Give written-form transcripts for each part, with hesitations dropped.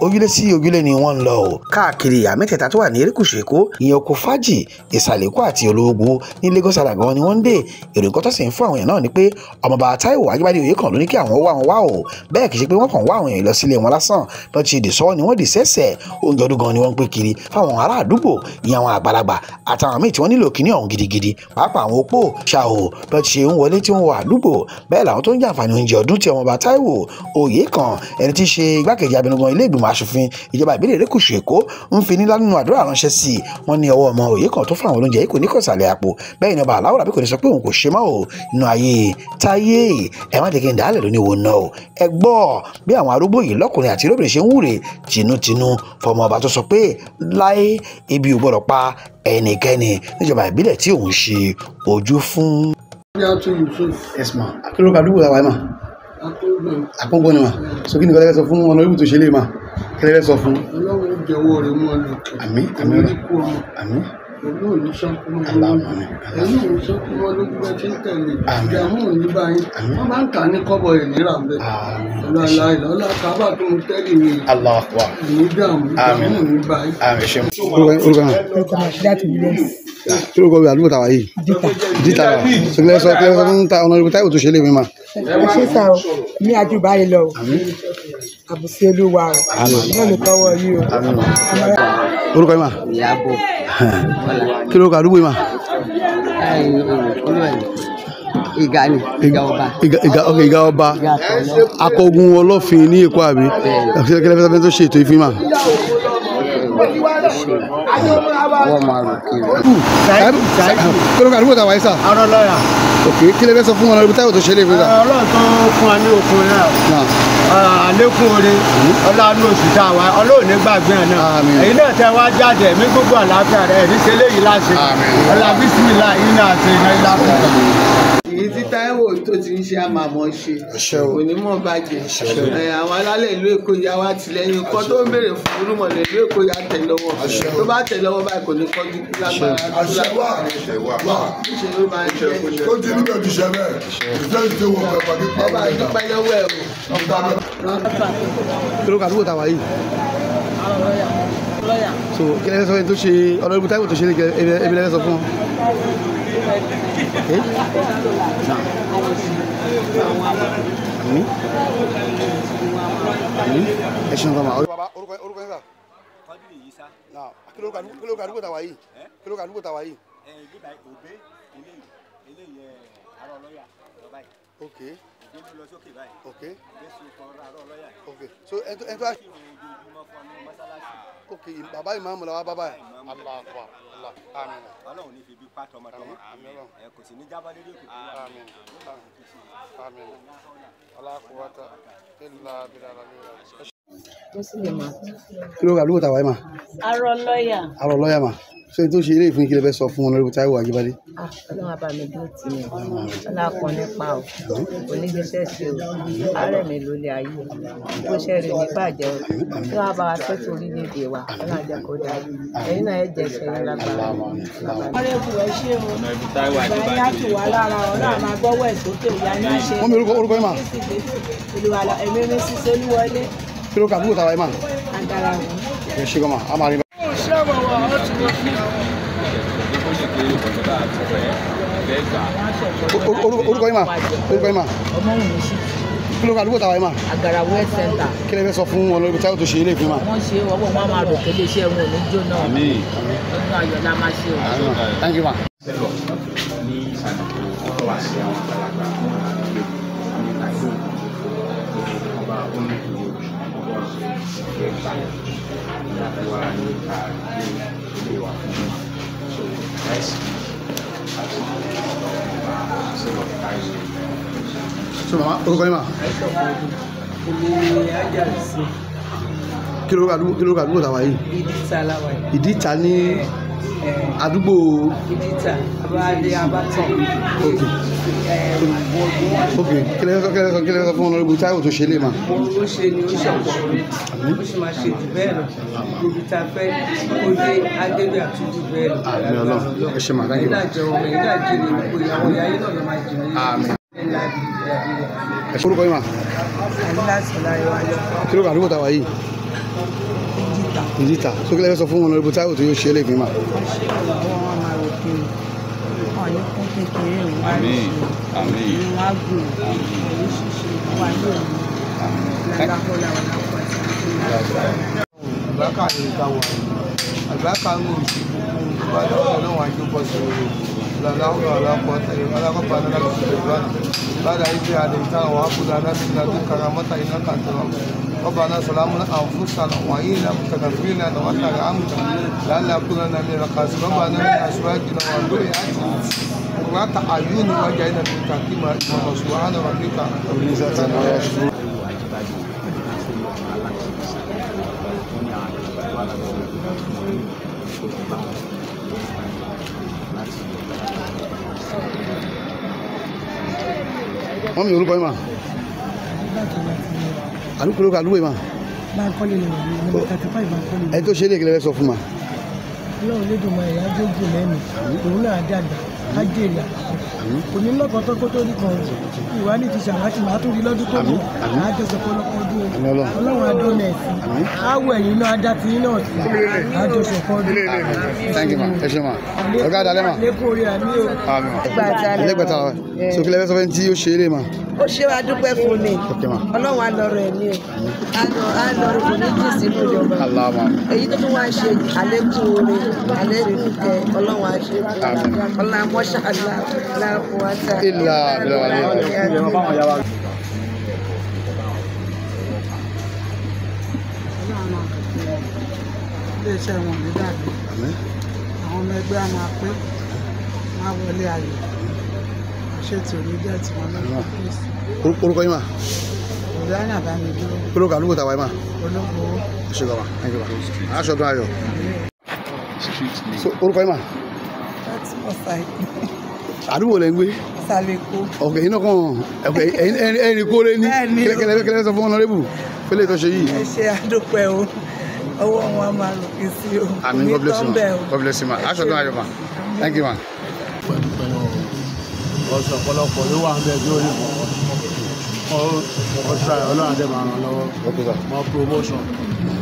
Ojúlé sí ojúlé ni wọ́n ń lọ o káàkiri ìyá mẹ́tẹ̀ẹ̀ta tó wà ní erékùṣù Èkó, ìyẹn Oko Fájì, Ìsàlẹ̀ Èkó àti Ológbò ní Lagos Island gan ni wọ́n ń dé. Èrò nǹkan tó sì ń fún àwọn èèyàn náà ni pé ọmọọba Táíwò Ajíbádé Oyèkán ló ní kí àwọn wá wọn wá o. Bẹ́ẹ̀ kì í ṣe pé wọ́n kàn wá àwọn èèyàn lọ sílé wọn lásán, bọ́n ti dì sọ́wọ́ ni wọ́n dì sẹ́sẹ̀. Oúnjẹ ọdún gan ni wọ́n ń pín kiri fáwọn ará àdúgbò, ìyẹn àwọn àgbàlagbà àtàwọn míì tí wọ́n nílò kíní ọ̀hún gidigidi, pàápàá àwọn opó ṣá o. Bọ́n ti ṣe ń wọlé tí wọ́n wọ àdúgbò, bẹ́ẹ̀ làwọn tó ń jàǹfààní oúnjẹ ọdún tí ọmọọba Táíwò Oyèkán, ẹni tí í ṣe igbákejì abẹnugan ilé ìgbìmọ̀ aṣòfin ìjọba ìbílẹ̀ erékùṣù Èkó, ń fi nílá nínú àdúrà ránṣẹ́ sí i. Wọ́n ní ọwọ́ ọmọ Oyèkán tó fún àwọn olóúnjẹ yìí kò ní kọ̀sàlẹ̀ àpò. Bẹ́ẹ̀ ni ọba aláwọ̀ àbí kò ní sọ pé òun kò ṣe mọ́ o nínú ayé táyé. Ẹ má jẹ́ kí n dàálẹ̀ lóní wo náà o. Ẹ gbọ́ bí àwọn arúgbó yìí lọ́kùnrin àti lóbìnrin ṣe ń wúre tinútinú fọmọ ọba tó sọ pé láé ebi ò gbọ́dọ̀ pa ẹnikẹ́ni níjọba ìbílẹ̀ tí òun ṣe ojú fún. Yes ma, kí ló ka àdúgbò tàwa yìí ma? Àpọ́ngbọ́n ni ma. So kí ni kọ́lẹ́ sọ fún ọ̀nà tó ṣe lé ma? Kí lè sọ fún? Ọlọ́run jẹ́wọ́ rẹ̀ mọ́ lòkè. Àmín, àmín, àmín. Ọlọ́run ní sọ́kú mọ́ lójú. Ọlọ́run ní sọ́kú mọ́ lójú bẹ́ẹ̀ tí ń tẹ̀lé. Ìdààmú ò ní báyìí. Wọ́n bá ń tà ní kọ́bọ̀ ẹ̀ ní ràǹbẹ̀. Ọlọ́lá ìlọ́lá kábà tó ń tẹ́lẹ̀ mi. Allahu Akbar. Ní dààmú, ìdààmú ò ní báyìí. Àmín, ṣe orúkọ náà. Orúkọ náà Ṣídàtú Williams. Kí ló kọ́ bí àdúgbò tàwa yìí? Dìtà. So kí lè sọ fún ọ̀nà Táíwò tó ṣe lé mi ma? Ẹ ṣe sá o, mi àjùbá yìí lọ o. Àbùsí Olúwa o. Náà ló tọwọ́ yìí o. Orúkọ yìí ma? Ìyábọ̀. Kí ló kọ àdúgbò yìí ma? Ìgà ni, Ìgà ọba. Ìgà, ok, Ìgà ọba. Akọgun Ọlọ́fin ní Èkó àbí? Kí lè fẹ́ tó ṣe ètò ìfín ma? Wọ́n máa rò kiri. Kí ló kọ àdúgbò tàwa yìí sà? Arọ lọ́yà. Ok, kí lè fẹ́ sọ fún ọ̀nà Táíwò tó ṣe lé fún sà? Ọlọ́run tó fún wa ní okun náà. Àlékún oore, ọlọ́run oṣù tá a wá, Ọlọ́run ní gbàgbé ẹ̀ náà. Èyí náà tẹ wá jáde, ẹ̀mí gbogbo àlàáfíà rẹ̀, ẹ̀rí ṣe léyìí láṣẹ. Ọlá bísímìlà iná àti iná ilá fún wa. Èyí tí Táíwò tó ti ń ṣe àmàmọ́ ṣe onímọ̀ bàjẹ́. Àwọn alálẹ̀ ìlú Èkó ya wá tìlẹ́yìn nǹkan tó ń béèrè fún olúmọ̀lẹ̀ ìlú Èkó ya tẹ̀ lọ́wọ́. Tó bá tẹ̀ lọ́wọ́ báyìí kò ní kọjú kú lágbára. Ṣe ló máa ń jẹ́ tó ti níbẹ̀ ti ṣe bẹ́ẹ̀ ìṣe ìṣe wọ̀ pẹ̀pẹ̀ nípa ọba ìdúpẹ́ lọ́wọ́ ẹ̀ o. Kí ló kọ àdúgbò tàwa yìí? So kí lè sọ ẹni tó ṣe ọ̀nà Táíwò tó ṣe ebi lè sọ fún wọn? Okay. Now. Àmín. Àmín. Ẹ ṣeun gan ma. Bàbá orúkọ yín sà? Kọ́dìrì yìí sá. Now, kí ló kọ àdúgbò tàwa yìí? Kí ló kọ àdúgbò tàwa yìí? Ẹ ilé báyìí òbé eléyìí ẹ arọ lọ́yà lọ báyìí. Ok. Òbé ló lọ sókè báyìí. Ok. Òbé so kan arọ lọ́yà. Ok. So ẹ tó. Ojoojúmọ́ fún wa ní mọ́sálásí. Ok, bàbá ìmáàmù la wá bàbá yìí. Allahu Akbar. Allah. Àmín. Ọlọ́run ní fi bí pa tọmọtọmọ. Àmín. Ẹ kò sì ní jábọ́ lérí òkè tó wà. Àmín. Àmín. La quwwata illa billah. Kí ló kọ àdúgbò tàwa yìí ma? Arọ lọ́yà. Arọ lọ́yà ma. Ṣé tó ṣe eré ìfín kí lè fẹ́ sọ fún ọ̀nà Táíwò Ajíbádé? Ọlọ́run á bá mi dúró tì mí. Ọlọ́run á kọ́ nípa o. Onígbésẹ̀ ṣe o. Àárẹ̀ mi ló lé ayé. Bó ṣe rè ní bàjẹ́ o. Tí wọ́n bá wa tọ́jú orílẹ̀-èdè wa, Ọlọ́run á jẹ́ kó dáa. Ẹ̀yin náà ẹ jẹ́ ṣẹ́yìn lágbára. Ọ̀rẹ́bù ẹ ṣé o. Ìgbà yín á tù wá lára, Ọlọ́run á máa gbọ́wọ́ ẹ̀ sókè ìyá ní àṣẹ. Wọ́n mi orúkọ yín mà. Èmi ní Sísè Olúwọlé. Kí ló kọ àdúgbò tàwa yìí mà? Àgàrà wọn. Ẹ ṣe gan ma, a máa rí. Orúkọ yín mà? Orúkọ yín mà? Kí ló kọ àdúgbò tàwa yìí mà? Àgàrà Health Center. Kí lè fẹ́ sọ fún ọ̀nà Táíwò tó ṣe ilé ìfín mà? Wọ́n ṣe ọwọ́ wọn máa rò kélé iṣẹ́ wọn ò ní jóná. Ọdún ayọ̀ la máa ṣe o. Thank you ma. Ní ìsàlẹ̀ tó wá sí àwọn àgbàlagbà ní Táíwò ọba onídùúró ọba ẹgbà ìyàwó ní ká ilé wa fún wa. So láìsí àti ọba sílọ̀ Táíwò. So mama orúkọ yín mà? Èmi ni Ajáàsí. Kí ló kọ àdúgbò tàwa yìí? Ìdíta láwa yìí. Ìdíta ní àdúgbò. Ìdíta Abáadé Abátàn. Ok. Ok, kí lẹ sọ fún ọ̀nà Táíwò tó ṣe lé ma? Ó ṣe ni ó ṣọ̀pọ̀, ó sì máa ṣe jù bẹ́ẹ̀ lọ. Gbogbo ta fẹ́ kó dé Adébẹ̀ àtúndì bẹ́ẹ̀ lọ. Àmín Ọlọ́run, ẹ ṣe máa dáńgé. Ẹ̀yin náà jẹun ọmọ, ẹ̀yin náà jèrè gbogbo ìyàwó ìyá yín náà ló máa jèrè. Àmín. Orúkọ yín mà? Kí ló kọ àdúgbò tàwa yìí? Ìjìta. Ìjìta. So kí lẹ fẹ́ sọ fún Honorable Táíwò tó yóò ṣe é lè fi mà. Ṣé ọwọ́ wọn máa rò pé wọn ní kún kékeré òun wá rí ṣe òun wá gùn òun ṣíṣe wà ní òun lálákọ́lá ọ̀làpọ̀ àti Àlùbáríkà ni ìta wà yìí. Àlùbáríkà ń oṣù gbogbo ìbádọ́ ọlọ́run àjọpọ̀ sí orí lọ́láwọ́ ọlọ́pọ̀ tẹ̀lé ọlọ́pàá náà láti ṣe ìbáná bàdà ife àdèmítà wà á kúdà náà bí nàdú karamọ́tà iná kàtàrà ọba náà sọlámù àǹfùsànà wàyí iná kàkàfìrí náà wà tàrà àmùtà lálẹ́ àkúrẹ́ náà mìíràn kàṣí ọba náà ní aṣíwájú náà wà lórí àti wàtà àyùnú wájà iná bí kàkímà ìmọ̀ ṣùgbọ́n àbíkà. Wọ́n mi orúkọ yín mà. Àdúgbò lórúkọ àdúgbò yìí mà. Báńkọ́lé lè wà ní nọ́mbà 35 Báńkọ́lé. Ẹni tó ṣe é lè kí lẹ fẹ́ sọ fún ma. Ọlọ́run lédùnmọ̀ ẹ̀yà jógùn lẹ́nu òun náà dàgbà á jèrè àkókò kò ní lọ́kàn tó kó tó rí kan ìwà ní ti ṣàwátì máa tún rí lọ́dún tó bọ̀ àjọṣe pọ̀lọpọ̀ ọdún Ọlọ́run adóná ẹ̀sìn áwọ̀ ẹ̀yìn náà adá ti yín náà sí àjọṣe pọ̀ ọdún. Thank you ma, ẹ ṣé ma. Ọ̀gá àdálẹ́ ma. Lẹ́kọ̀ọ́ orí àmì o. Ẹlẹ́gbẹ̀ta wa. So kí lẹ fẹ́ sọ fún tí ó ṣe é lè ma. Ó ṣe wá dúpẹ́ fún ni Ọlọ́run á lọ rẹ̀ ní o á lọ rẹ̀ kò ní jì sínú ìjọba èyí tó tún wá ṣe àlékún oore àlékún kẹ Ọlọ́run á ṣe fún wa Ọlọ́run àmọ́ṣà láàfin wa ta. Ìlà àbílẹ̀ wà ní. Iléeṣẹ́ wọn ní dàbí àwọn ọmọ ẹgbẹ́ á máa pé máa wọlé ayọ̀ ṣètò ní jẹ́ tiwọn lọ́wọ́. Orúkọ yín mà. Ìlànà àbámidúró. Orúkọ àdúgbò tàwa yín mà. Ológbò. Ṣé bàbá thank you ma. Aṣọ ọdún ayọ̀. So orúkọ yín mà. Àdúgbò lẹ ń gbé. Ìsàlẹ̀ Èkó. Ọ̀kẹ́ iná kan ọ̀kẹ́ ẹ̀rín kóore ní kẹlẹ́ sọ fún Honorable fẹ́lẹ́ tó ṣe yìí. Ẹ ṣe àdúpẹ́ o, ọwọ́ wọn máa ròkè sí o. Àmín, God bless you ma. God bless you ma. Aṣọ ọdún ayọ̀ ma. Thank you ma. Ọ̀sọ̀ ọ̀pọ̀lọpọ̀ ló wà ń bẹ̀ tí ó rí ọ̀ṣọ́ Ọlọ́run àti ẹ̀mọ̀ ràn lọ́wọ́ mọ promotion.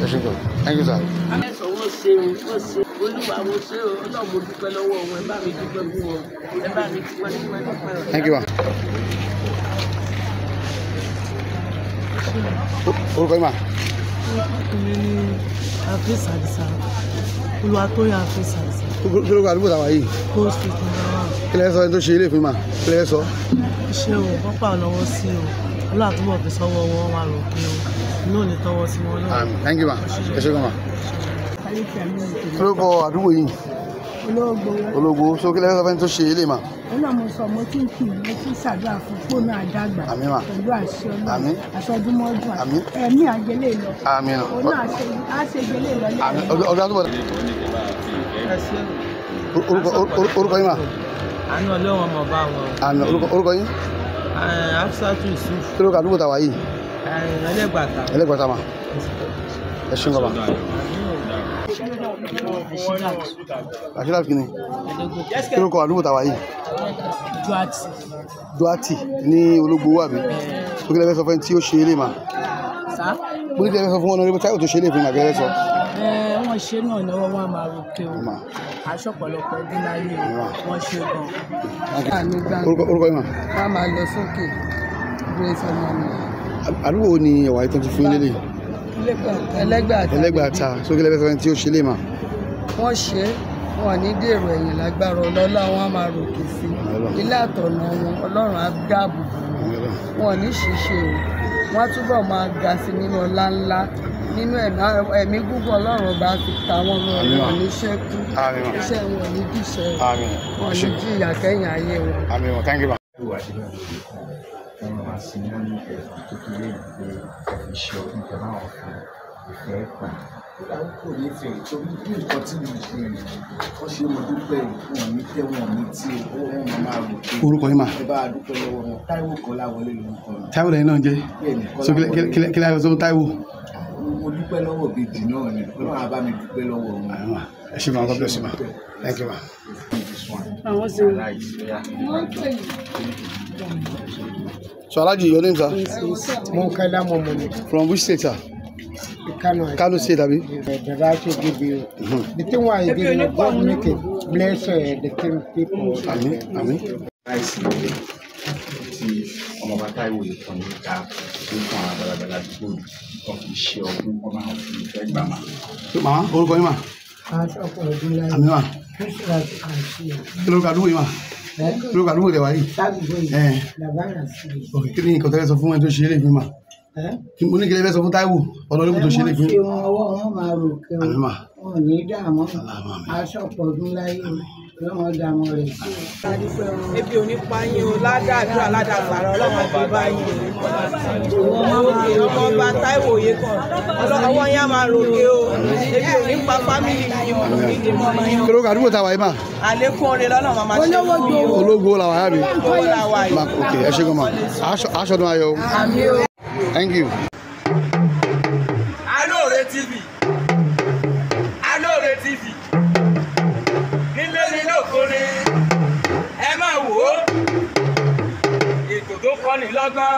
Ẹ ṣé gan. Thank you sir. Ẹ̀sọ̀ wọ́n ṣe o, wọ́n ṣe Olúwa wọ́n ṣe o, Ọlọ́run mo dúpẹ́ lọ́wọ́ wọn, ẹ bá mi dúpẹ́ fún wọn, ẹ bá mi dúpẹ́ dúpẹ́ dúpẹ́. Thank you ma. Orúkọ yín mà. Orúkọ mi ni Afis Adisa, Olúwatóyìn Afis Adisa. Kí ló kọ àdúgbò tàwa yìí? Gold Street number 1. Kí lẹ sọ ẹni tó ṣe ilé fún ma? Kí lẹ sọ? Ṣé o, wọ́n pa lọ́wọ́ sí o, Ọlọ́run àtúbọ̀ fi sọ́wọ́ wọn wà rò pé o, inú ò ní tọwọ́ sí wọn náà. Thank you ma, ẹ ṣé gan ma. Kí ló kọ àdúgbò yìí? Ológbò. Ológbò, so kí lẹ sọ fẹ́ni tó ṣe ilé ma? Ọlọ́run mo sọ mo ti ń kì í mo ti ń ṣàdúrà fún fóònù àdàgbà pẹ̀lú àṣẹ Ọlọ́run àṣọdúnmọ́dún ẹ̀mí àjẹlé lọ. Àmín. Òun náà àṣejẹlé lọ. Àmín. Ọdún àtúbọ̀. Orúkọ yín mà. Àánú Ọlọ́run ọmọ bá wọn. Àmín. Orúkọ yín. Hafsatu Yusuf. Kí ló kọ àdúgbò tàwa yìí? Ẹlẹ́gbàta. Ẹlẹ́gbàta mà. Ẹ ṣeun bàbá. Àṣírà kìíní. Kí ló kọ àdúgbò tàwa yìí? Duarte. Duarte ní Ológbò wà mí. Kí lẹ fẹ́ sọ fún tí ó ṣe é lè mà? Mo ní kí lẹ fẹ́ sọ fún Honorable Táíwò tó ṣe é lè fún mi àgbẹ̀rẹ̀ sọ. Wọ́n ṣe náà náwó wọn máa ròkè o, aṣọ ọ̀pọ̀lọpọ̀ ọdún láyé o, wọ́n ṣe gan. Orúkọ yín mà. Wọ́n máa lọ sókè grace ọmọ mi. Àdúgbò wo ni ẹ̀wà yìí tó ti fún yín lélẹ̀? Ẹlẹ́gbàta. Ẹlẹ́gbàta. Sókè lẹ́fẹ̀ẹ́ sọ fún tí ó ṣe lè mà. Wọ́n ṣe é, wọn ní dèrò ẹ̀yìn lágbára ọlọ́lá, wọn á máa ròkè sí i. Ilé àtọ̀nà wọn Ọlọ́run á dáàbò bò wọn, wọn ní ṣìṣe o, wọn á túbọ̀ máa ga sí nínú ọlá ńlá nínú ẹ̀mí gúngún Ọlọ́run ọba fi ta wọn lọ, wọn ní ṣẹ́kù, iṣẹ́ wọn ní díṣẹ́, wọn ní jìyà kẹ́yìn ayé wọn. Àmín. Thank you ma. Kò ní fẹ́ torí bí nǹkan tí mo ṣe rìn wọ́n ṣe mo dúpẹ́ wọn ní tẹ́ wọn ní tí owó wọn máa máa rò pé Orúkọ yín mà. Ẹ bá a dúpẹ́ lọ́wọ́ wọn. Táíwò Kọ́láwọlé lórúkọ mi. Táíwò lẹ́yìn náà jẹ́. So kí lẹ sọ fún Táíwò? Mo dúpẹ́ lọ́wọ́ ìbejì náà ni Ọlọ́run á bá mi dúpẹ́ lọ́wọ́ wọn. Ẹ ṣé ma, God bless you ma. Thank you ma. So Alhaji, your name sir? Mokaila Momoni. From which state sir? Kano. Kano State, abi? The right to give you. The thing why he give you, God make it bless the same people. Àmín, àmín. Ráìsì ilé tí ọmọọba Táíwò Oyèkán ní ká tó fún àwọn àgbàlagbà ládùúgbò yìí, wọ́n fi ṣe ọdún, wọ́n máa fi ìfẹ́ gbà máa. Màmá, orúkọ yín mà? Aṣọ́pọ̀ ọdún láyé. Àmín mà. Nusrat Àṣìyà. Kí lórúkọ àdúgbò yín mà? Kí lórúkọ àdúgbò tẹ́ wà yìí? Ládùúgbò yìí. Ẹ̀. Làbára sí i. Ok, kí ni nǹkan tẹ́ fẹ́ sọ fún ẹni tó ṣe eléyìí fún yín mà? Mo ní kí lẹ fẹ́ sọ fún Táíwò ọ̀nàdébù tó ṣe eléyìí fún Ẹ yín. wọ́n ṣe wọn, ọwọ́ wọn máa ròkè o. Àmín mà. Wọn ò ní dààmú. Aṣọ́pọ̀ ọdún láyé o. Ọlọ́run dààmú rẹ̀ sí o. Ebi ò ní pa yín o, ládàá ládàá gbàrà Ọlọ́run àti bá yín o. Ọmọ ọba Táíwò Oyèkán, ọwọ́ yín á máa ròkè o. Ebi ò ní pa fámìlì yín o, ní ìdìmọ̀ yín Kí o. lórúkọ àdúgbò tá a wà yìí mà? Àlékún oore lọ́nà máa máa ṣe fún yín o. Ológo la wà yá mi. Olówó la wà yìí. Ma, ok, ẹ ṣé gan ma. Aṣọ ọdún ayọ̀ o. Àmín o. Thank you. Alóore TV, Alóore TV, nílé ní lóko ni ẹ máa wò ó, ètò tó kọ́ni lọ́gbọ́n.